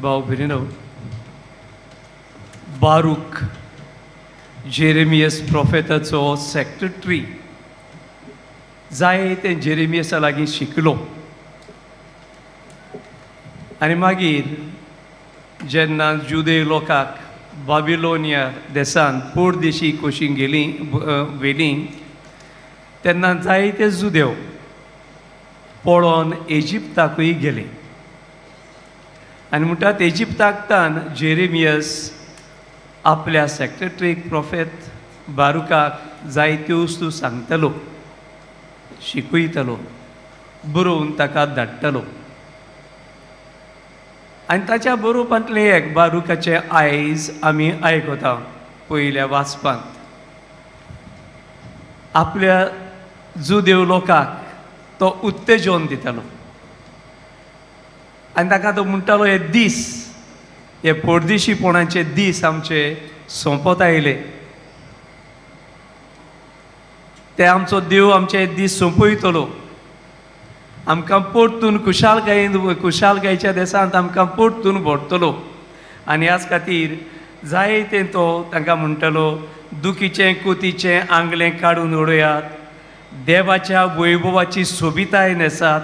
भाव भयणीनो, बारूक जेरेमियस प्रोफेताचो सेक्रेटरी जाय तें जेरेमियसा लागीं शिकलो आनी मागीर जेन्ना जुदे लोकांक बाबिलोनिया देसान पोरदेशी कोशीं गेली व्हेली तेन्ना जायते जुदेव पळोवन इजिप्ताकूय गेले आनी म्हणटात इजिप्ताकतान जेरेमियस आपल्या सेक्रेटरीक प्रोफेत बारुकाक जायत्यो वस्तू सांगतलो, शिकयतलो, बरोवन ताका धाडटलो. आनी ताच्या बरोवपांतलें एक बारुकाचें आयज आमी आयकता पयल्या वाचपांत. आपल्या जुदेव लोकांक तो उत्तेजन दितालो आनी ताका तो म्हणटालो, हे दीस, हे परदेशीपणाचे दीस आमचे सोंपत आयले, ते आमचो देव आमचे दीस सोंपयतलो, आमकां परतून खुशालकायेन खुशालकायेच्या देसांत आमकां परतून भरतलो. आनी ह्याच खातीर जायतें तो तांकां म्हणटलो, दुखीचें कोतीचें आंगलें काडून उडयात, देवाच्या वैभवाची सोबिताय न्हेसात.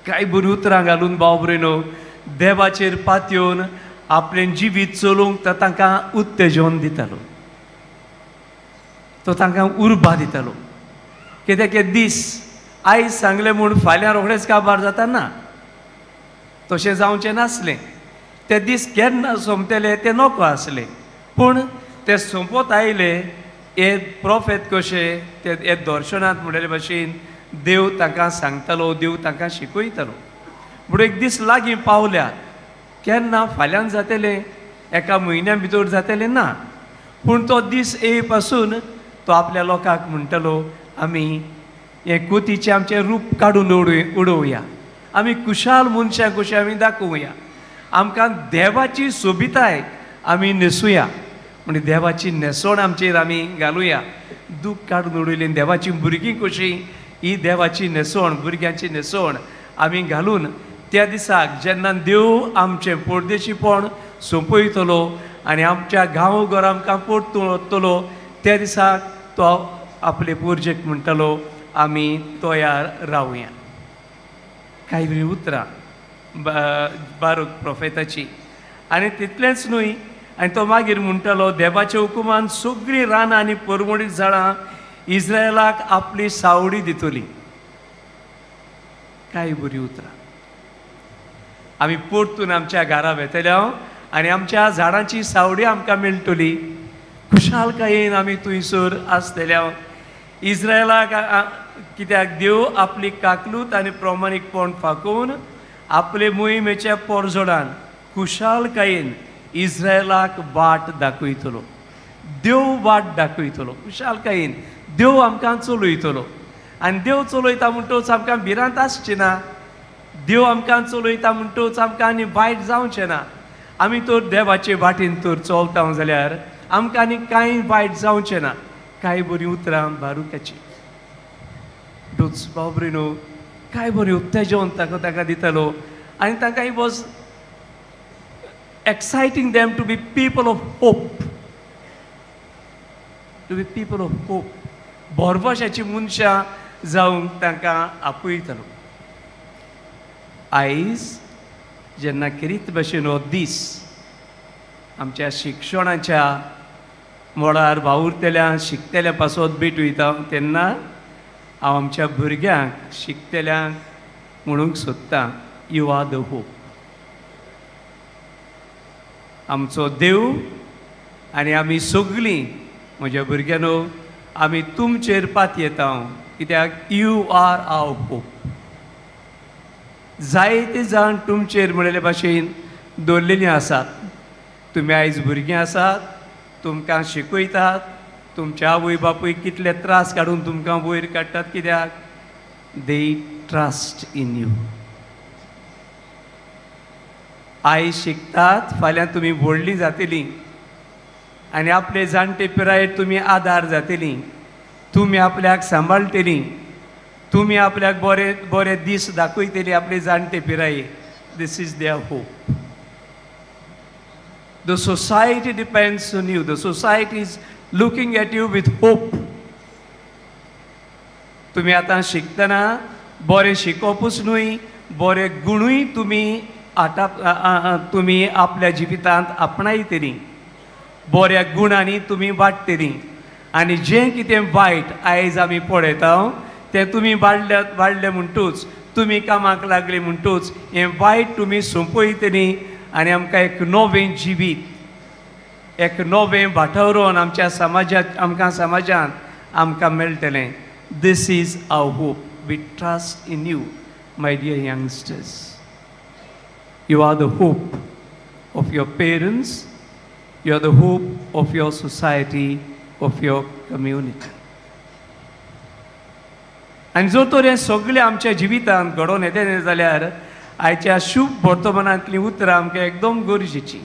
कांय बरीं उतरां घालून भाव भयणीनो देवाचेर पातयेवन आपलें जिवीत चलोवंक तो तांकां उत्तेजन दितालो, तो तांकां उर्बा दितालो. कित्याक हे दीस आयज सांगलें म्हूण फाल्यां रोखडेंच काबार जाता ना, तशें जावचें नासलें. ते दीस केन्ना सोंपतले ते नको आसले, पूण ते सोंपत आयले. हे प्रोफेत कशे ते हे दर्शनांत म्हणलेले भाशेन देव तांकां सांगतालो, देव तांकां शिकयतालो. पूण एक दीस लागीं पावल्यात, केन्ना फाल्यां जातलें, एका म्हयन्या भितर जातलें ना, पूण तो दीस येय पासून तो आपल्या लोकांक म्हणटलो, आमी हें कोतीचें आमचें रूप काडून उडोवया, आमी खुशाल मनशां कशी आमी दाखोवया, आमकां देवाची सोबिताय आमी न्हेसुया, म्हणजे देवाची न्हेसवण आमचेर आमी घालुया. दूख काडून उडयली, देवाची भुरगीं कशी ही देवाची न्हेसवण, भुरग्यांची न्हेसवण आमी घालून त्या दिसाक जेन्ना देव आमचें परदेशीपण सोंपयतलो आनी आमच्या गांव घर आमकां परतून वतलो, त्या दिसाक तो आपले पुर्जेक म्हणटलो, आमी तयार रावया. कांय बरीं उतरां बारूक प्रोफेताची. आनी तितलेंच न्हय, आनी तो मागीर म्हणटलो, देवाच्या हुकुमान सगळीं रानां आनी परवडीत झाडां इस्रायलाक आपली सावडी दितली. कांय बरीं उतरां. आमी परतून आमच्या घरा वेतले आनी आमच्या झाडांची सावडी आमकां मेळटली, खुशालकायेन आमी थंयसर आसतले. इस्रायलाक कित्याक देव आपली काकलूत आनी प्रमाणीकपण फाकोवन आपले मोहिमेच्या पोरजोडान खुशालकायेन इस्रायलाक वाट दाखयतलो. देव वाट दाखयतलो, खुशालकायेन देव आमकां चलयतलो. आनी देव चलयता म्हणटकच आमकां भिरांत आसची ना, देव आमकां चलयता म्हणटकच आमकां आनी वायट जावचें ना. आमी तर देवाचे वाटेन तर चलता जाल्यार आमकां आनी कांय वायट जावचें ना. कांय बरीं उतरां बारुकाची डोच बाबरिनो, कांय बरें उत्तेजन ताका ताका दितालो आनी तांकां he was exciting them to be people of hope, to be people of hope. भरवशाची मनशां जावंक तांकां आपयतालो. आयज जेन्ना खेरीत भशेन हो दीस आमच्या शिक्षणाच्या मळार वावुरतल्या शिकतल्या पासत भेट वयता तेन्ना हांव आमच्या भुरग्यांक शिकतल्यांक म्हणूंक सोदतां, you are the hope. आमचो देव आनी आमी सगळीं म्हज्या भुरग्यांनो आमी तुमचेर पातयेता, कित्याक you are our hope. जायते जाण तुमचेर म्हणलेले भाशेन दवरलेलीं आसात. तुमी आयज भुरगीं आसात, तुमकां शिकयतात, तुमच्या आवय बापूय कितले त्रास काडून तुमकां वयर काडटात, कित्याक they trust in you. आयज शिकतात, फाल्यां तुमी व्हडलीं जातलीं आनी आपले जाणटे पिरायेर तुमी आदार जातलीं, तुमी आपल्याक सांबाळटलीं, तुमी आपल्याक बरे बरे दीस दाखयतली आपले जाणटे पिराये. This is their hope. The society depends on you. The society is looking at you with hope. तुमी आतां शिकतना बरें शिकोवपूच न्हय, बरे गुणूय तुमी आतां तुमी आपल्या जिवितांत आपणायतलीं, बऱ्या गुणांनी तुमी वाडटलीं. आनी जें कितें वायट आयज आमी पळयता तें तुमी वाडले म्हणटूच, तुमी कामाक लागले म्हणटूच हें वायट तुमी सोंपयतलीं आनी आमकां एक नवें जिवीत, एक नवें वातावरण आमच्या समाजांत, आमकां समाजांत आमकां मेळटलें. This is our hope. We trust in you, my dear youngsters. You are the hope of your parents, you are the hope of your society, of your community. आनी जर तर हें सगळें आमच्या जिवितांत घडोवन येतलें जाल्यार आयच्या शुभ वर्तमानांतलीं उतरां आमकां एकदम गरजेचीं.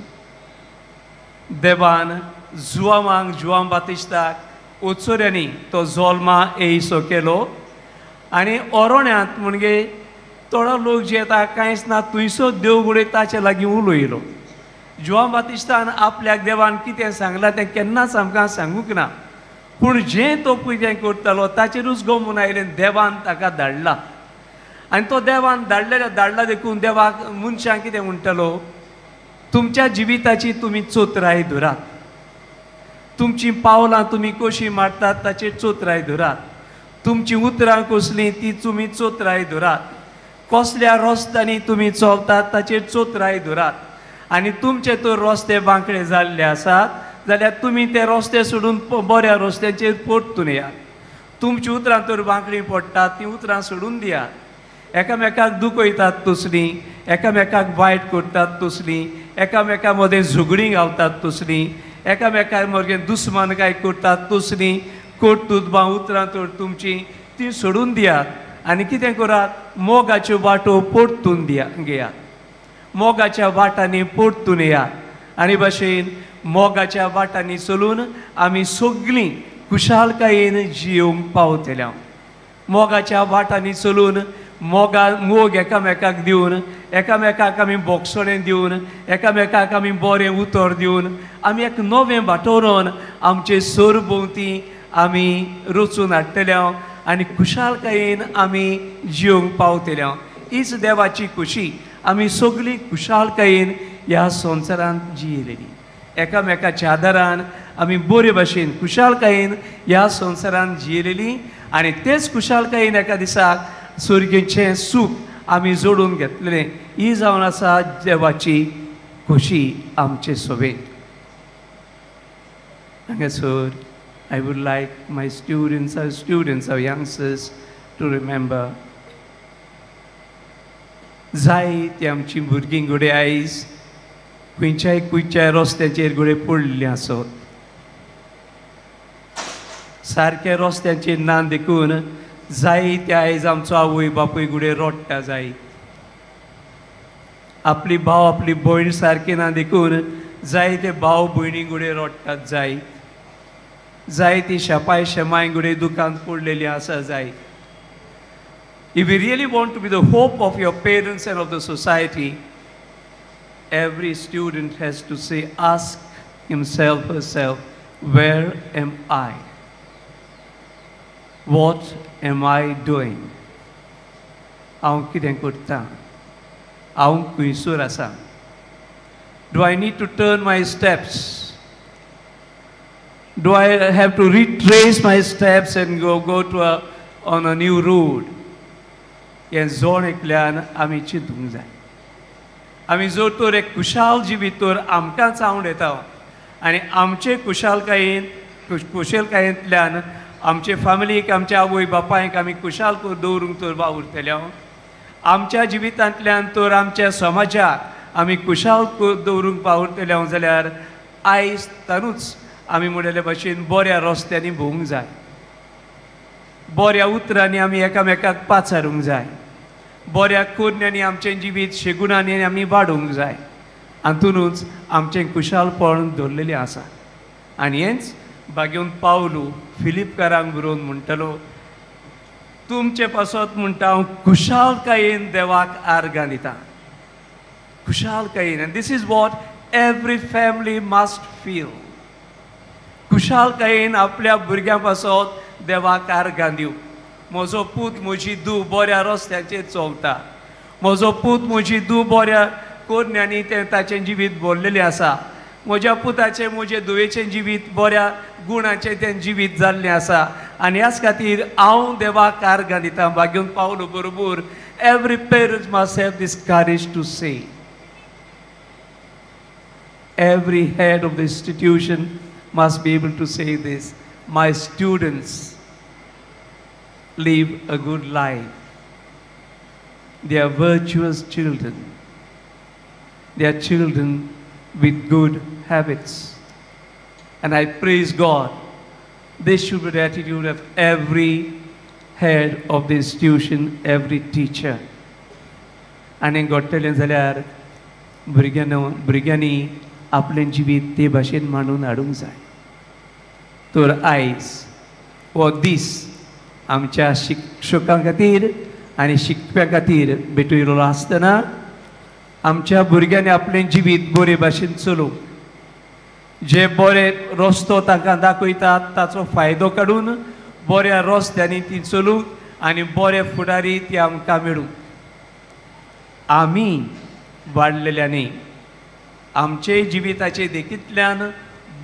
देवान जुवांक, जुवां बातिश्ताक ओचोऱ्यांनी तो जोल्मा येयसो केलो आनी ओरोण्यांत म्हणजे थोडो लोक जे येता कांयच ना थंयसो देव घडये ताचे लागीं उलयलो. जुवां बातिश्तान आपल्याक देवान कितें सांगलां तें केन्नाच आमकां सांगूंक ना, पूण जें तो कितें करतालो ताचेरूच गमून आयलें देवान ताका धाडला. आनी तो देवान धाडला देखून देवाक मनशांक कितें म्हणटलो, तुमच्या जिविताची तुमी चोत्राय धरात, तुमचीं पावलां तुमी कशीं मारतात ताचेर चोत्राय धरात, तुमचीं उतरां कसलीं ती तुमी चोत्राय धरात, कसल्या रस्त्यांनी तुमी चलतात ताचेर चोत्राय धरात. आनी तुमचे तर रस्ते वांकडे जाल्ले आसात जाल्यार तुमी ते रस्ते सोडून बऱ्या रस्त्यांचेर परतून येयात. तुमचीं उतरां तर वांकडी पडटात तीं उतरां सोडून दियात. एकामेकाक दुखयतात तसलीं, एकामेकाक वायट करतात तसलीं, एकामेका मदें झगडीं घालतात तसलीं, एकामेका मगे दुस्मानकाय करतात तसलीं कर्तुत्वां उतरां तर तुमचीं तीं सोडून दियात. आनी कितें करात, मोगाच्यो वाटो परतून घेयात, मोगाच्या वाटांनी परतून येयात. आनी भाशेन मोगाच्या वाटांनी चलून आमी सगळीं खुशालकायेन जियोवंक पावतले. मोगाच्या वाटांनी चलून मोग एकामेकाक दिवन, एकामेकाक आमी बोगसणें दिवन, एकामेकाक आमी बरें उतर दिवन आमी एक नवें वातावरण आमचे सरभोंवती आमी रचून हाडटले आनी खुशालकायेन आमी जियोवंक पावतले. हीच देवाची खुशी. आमी सगळीं खुशालकायेन ह्या संवसारांत जियेलेली, एकामेकाच्या आदारान आमी बरे भाशेन खुशालकायेन ह्या संवसारांत जियेलेली आनी तेच खुशालकायेन एका दिसाक सुर्गेचें सूख आमी जोडून घेतलें. ही जावन आसा देवाची खोशी आमचे सोबेन. हांगासर I would like my students, our students, our youngsters to remember, जायती आमची भुरगीं घडये आयज खंयच्याय खंयच्याय रस्त्याचेर घडये पडलेलीं आसत, सारक्या रस्त्याचेर ना देखून जायते आयज आमचो आवय बापूय घडये रडटा जायत, आपली भाव आपली भयण सारकी ना देखून जायते भाव भयणी घडये रडटात जायत, जायती शेपाय शेमाय घडये दुकान पडलेली आसा जायत. If you really want to be the hope of your parents and of the society, every student has to say, ask himself, herself, where am I? What am I doing? हांव कितें करता? हांव खंयसर आसा? Do I need to turn my steps? Do I have to retrace my steps and go to on a new road? हें जण एकल्यान आमी चिंतूंक जाय. आमी जर तर एक खुशाल जिवीत तर आमकांच आवड येता आनी आमचे खुशालकायेन खुशेलकायेंतल्यान आमचे फामिलीक, आमच्या आवय बापायक आमी खुशाल दवरूंक तर वावुरतले. आमच्या जिवितांतल्यान तर आमच्या समाजाक आमी खुशाल दवरूंक वावुरतले जाल्यार आयज तानूच आमी म्हणिल्ले भाशेन बऱ्या रस्त्यांनी भोवूंक जाय, बऱ्या उतरांनी आमी एकामेकाक पाचारूंक जाय, बऱ्या कोरण्यांनी आमचें जिवीत शेगुणांनी आमी वाडोवंक जाय. हातूनच आमचें खुशालपण दवरलेलें आसा. आनी हेंच बागेवन पावलू फिलिपकारांक बरोवन म्हणटलो, तुमचे पासत म्हणटा हांव खुशालकायेन देवाक आर्गां दिता, खुशालकायेन. And this is what Every family must feel. खुशालकायेन आपल्या भुरग्यां पासत देवाक आर्गां दिवं. म्हजो पूत म्हजी धूव बऱ्या रस्त्याचेर चलता, म्हजो पूत म्हजी धूव बऱ्या कोरण्यांनी तें ताचें जिवीत भरलेलें आसा, म्हज्या पुताचें म्हजे धुवेचें जिवीत बऱ्या गुणाचें तें जिवीत जाल्लें आसा आनी ह्याच खातीर हांव देवाक आर्गां दिता. भाग्यून पावलो बरोबर. Every parent must have this courage to say. Every head of the institution must be able to say this. My students live a good life. They are virtuous children. They are children with good habits. And I praise God. This should be the attitude of every head of the institution, every teacher. आनी घडटलें जाल्यार भुरग्यांनी आपलें जिवीत ते भाशेन मांडून हाडूंक जाय. तर आयज हो दीस आमच्या शिक्षकां खातीर आनी शिकप्यां खातीर भेटयलो आसतना आमच्या भुरग्यांनी आपलें जिवीत बरे भाशेन चलोवंक, जे बरे रस्तो तांकां दाखयतात ताचो फायदो काडून बऱ्या रस्त्यांनी ती चलूंक आनी बरे फुडारी ती आमकां मेळूंक. आमी वाडलेल्यांनी आमचे जिविताचे देखींतल्यान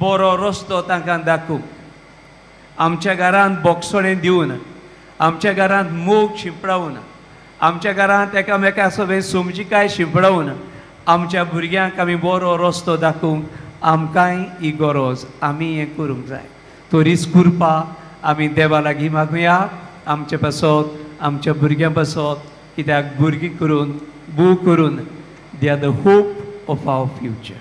बरो रस्तो तांकां दाखोवंक, आमच्या घरांत बोगसणें दिवन, आमच्या घरांत मोग शिंपडावन, आमच्या घरांत एकामेका सगळें समजिकाय शिंपडावन आमच्या भुरग्यांक आमी बरो रस्तो दाखोवंक आमकांय ही गरज, आमी हें करूंक जाय. तरीच कृपा आमी देवा लागीं मागुया आमचे पासत, आमच्या भुरग्यां पासत, कित्याक भुरगीं करून बू करून they are the hope of our future.